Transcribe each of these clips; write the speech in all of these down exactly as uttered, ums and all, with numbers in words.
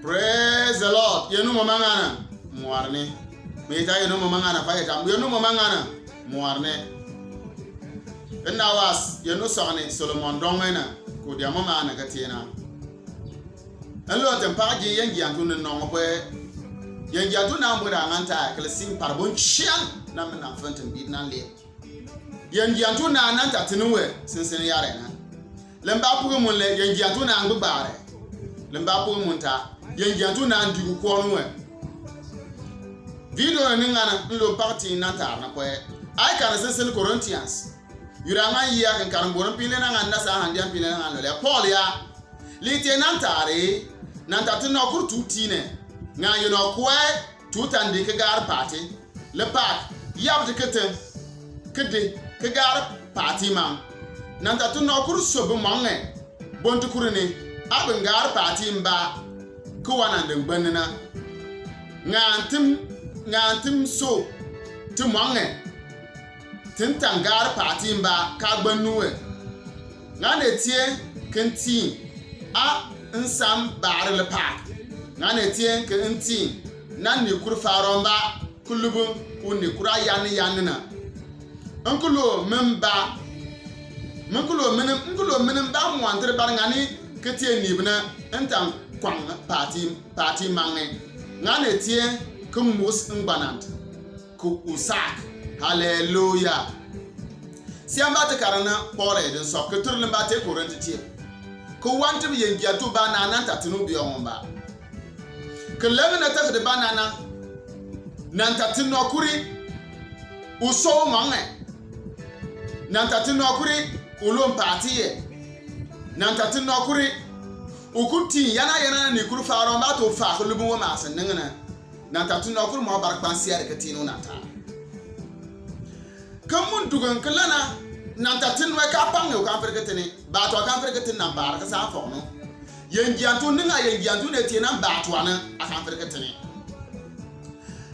Praise the Lord. Yɛnu mɔɔ mangana muarne. Mita yɛnu mɔɔ mangana fa yɛtam. Yɛnu mɔɔ mangana muarne. Ɛna was yɛnu sɔgane Solomon dɔŋ ɛna. Ko dia mɔɔ mangana ka tiena. Ɛn lo tɛm pa ji yɛn jiantu ne nɔŋ pwe. Yɛn jiantu na mbura ŋanta kele sin par bon chian na mena fɛnten bit na le. Yɛn jiantu na nan ta tini we sinsin yare na. Lɛmba pugi mun le yɛn jiantu na ngbe bare. Lɛmba pugi mun ta yɛn jiantu na ndigu kwɔnu we. Video ni ŋana nlo pakti nan tar na pwe. Ai kana sinsin Corinthians. Yura ŋa yia kan kan boron pile na ŋan na sa handian pile na ŋan lo le Paul ya. Lite nan tare nan ta tini okur tutine. Ŋa yɛn okwe tutandi ke gar pati. Le pak yabdi kete kedi ke gar pati mang. Nan ta tini okur sobi mange. Bonti kurini abin gar pati mba. Kuwa nan den gbanina. Ŋa ntim ŋa ntim so ti mange. Tin tangar pati mba ka gbanue. Ŋa ne tie kin ti a nsam bari le pak. Ŋa ne tie kin ti nan ni kur faro mba. Kulubu kuni kura yani yani na. Nkulo mimba. Nkulo minim nkulo minim ba muantir bar ŋani kitie ni bina ntan kwang pati pati mangi. Ŋa ne tie kin mus ngbanant. Ku usak. Hallelujah. Siamba te karana Paul e din sok ke turlin ba te Korinti tie. Ku wanti bi yɛn jiantu ba na nan ta tinu bi ɔŋ ba. Ke lɛŋ na ta de ba na na. Nan ta tinu kuri. Uso ŋɔŋɛ. Nan ta tinu kuri. Ulom pati ye. Nan ta tinu kuri. Uku ti yana yana ni kuru faro ba to fa ku lubu wa ma san ningana. Nan ta tinu kuri mo bar kpan siare ke tinu nan ta. Ke mun dugan ke lana nan ta tin wai ka pang yo kan fer ke tini ba to kan fer ke tin nan bar ke sa fo no. Yɛn jiantu ninga yɛn jiantu ne ti nan ba to ana a kan fer ke tini.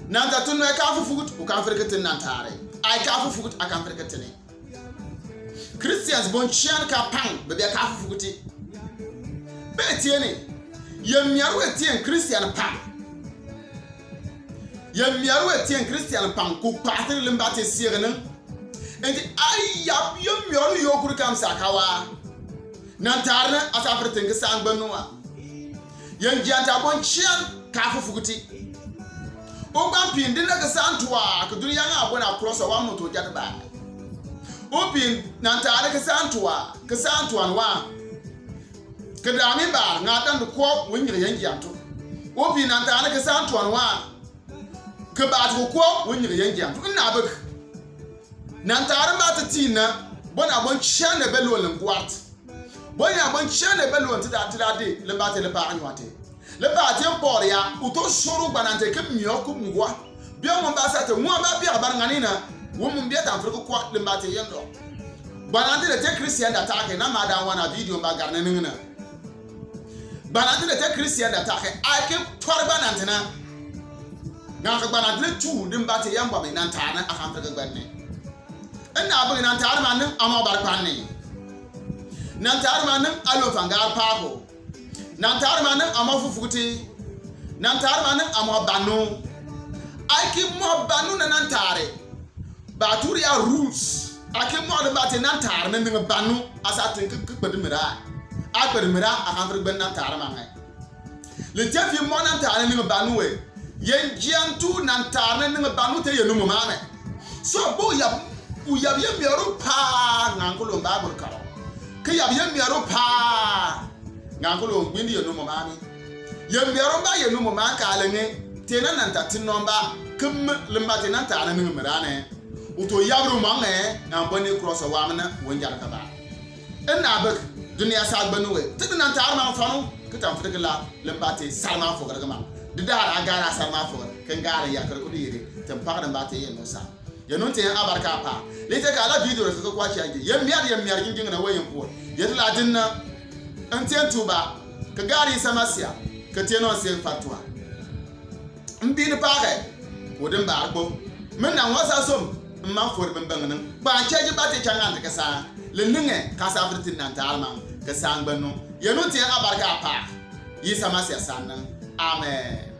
Nan ta tin wai ka fu fugut u kan fer ke tin nan tare. Ai ka fu fugut a kan fer ke tini. Christians bon chian ka pang be be ka fu fuguti. Be tiene. Yɛn miar we tien Christian pang. Yɛn miar we tien Christian pang ku patir limba te siegene. Enti ayab yɛn miar yo kuri kam sa kawa. Nan tarne asafir tin ke sang banua. Yɛn jianta bon chian ka fu fuguti. O ban pin din na ke sang tua ke dunia nga bon a cross wa moto jat ba. O pin nan tarne ke sang tua ke sang tua wa. Ke dami bar nga dan ko win yɛn jiantu. O pin nan tarne ke sang tua wa. Ke ba ti ko wun yige yɛn jiantu na bek. Nan tare ba ti ti na bona bon chane be lo len kwart. Bona bon chane be lo ti da ti da de le ba te le ba anwate. Le ba te bor ya uto shoro gbanante ke mio ku mugwa. Bia mo ba sa te mo ba bia bar ngani na. Wo mo bia tan furu ku kwa le ba te yendo. Gbanante le te Christian da take na ma da wana video ba garne ningina. Gbanante le te Christian da take ai ke twar gbanante na. Nga ka gbanante le tu din ba te yamba me nan tare na akan fere gbanne. Ina bagi nan tare ma nin amo bar gbanne. Nan tare ma nin alo fangar pako. Nan tare ma nin amo fufuti. Nan tare ma nin amo banu. Ai ki mo banu na nan tare. Ba turi a rules. Ake mo de ba te nan tare ne ning banu asa tin ke ke bad mira. A bad mira akan fere gban nan tare ma ngai. Le te fi mo nan tare ne ning banu we. Yɛn jiantu nan tare ne ning banu te yɛn mo ma ngai. So bo ya u ya ye miaru pa ngan ko lo ba bur karo. Ke ya ye miaru pa. Nga ko lo gbindi yenu mo mami. Yembiaro mba yenu mo man ka lenge. Tena nan ta tin nomba. Kem lemba tena ta na ning merane. Uto yabru mange. Nga bani cross wa mana wonjar ka ba. Ena bek dunia sa gbanu we. Tena nan ta arma fanu. Kita fudekela lemba te sarma fo ka ma. Didara gara sarma fo. Kengara ya kar kudiri. Tem pakada mba te yenu sa. Yɛn nunte abarka pa. Lite ka ala video re ka kwa chia je. Yɛn miar yɛn miar jing jing na we yɛn po. Yɛn la din na. Ntien tuba. Ka gari samasia. Ka tieno se fatwa. Mbi ni pa ke. Ko din bar bo. Men na wasa som. Mma for ben ben nan. Ba che je ba te changa ka sa. Le ninge ka sa furtin nan ta alman. Ka sa ngbanu. Yɛn nunte abarka pa. Yi samasia sannan. Amen.